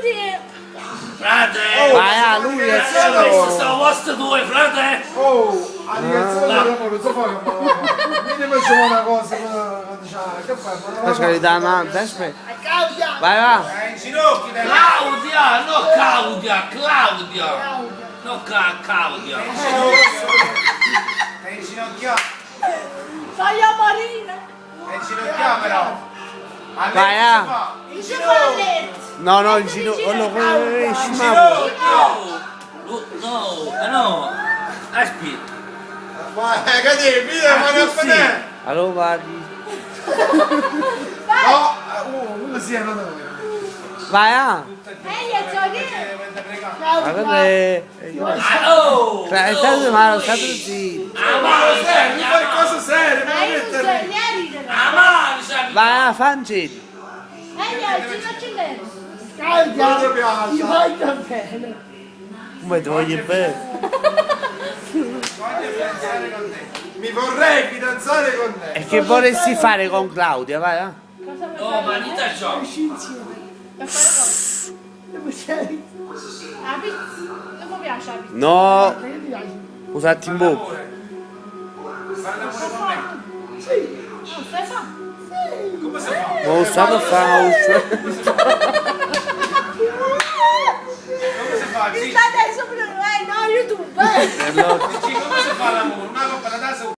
Tempo. Frate! Vai, ah, lui è Questo solo. sono vostri due, frate! Oh, a ringraziare l'amore, non so fare Minimo ci vuole una cosa, diciamo, che fai? Ma Per carità, no, aspetta. Vai, va. È in ginocchio, dai. Claudia! No Claudia! Claudia! No Claudia! È in ginocchio. Fai a Marina. È in ginocchio però. A Vai, letto ah. si fa. In ginocchio. No, no, il ginocchio. Quello quello In scemo. ginocchio. No! No! No! Aspetta! Ma che devi, ma non sì. Allora guardi. No, uno si è andato. Vai, ah. Ehi, è giochi. Ma quello è. Ah, oh! È stato male, è stato zitto. Amaro, Mi fai cose serie, Ma mi io non so mettere. neanche ridere. Amaro, sai! Vai, ah, fanci. Ehi, è ginocchio. Non ti piace. Come ti voglio bene. Voglio fidanzare con te. Mi vorrei fidanzare con te. E che vorresti fare con Claudia? Vai, ah. Cosa vuoi No, fare? manita ciò! Per fare cosa? La pizza. Non mi piace la pizza. No. Usati in bocca. Fare l'amore con me. Non stai fa? Come si fa? Non lo so fare. Come si fa? Mi Sì. state sopra, no, YouTube. Dici, come si fa l'amore? Una coppa da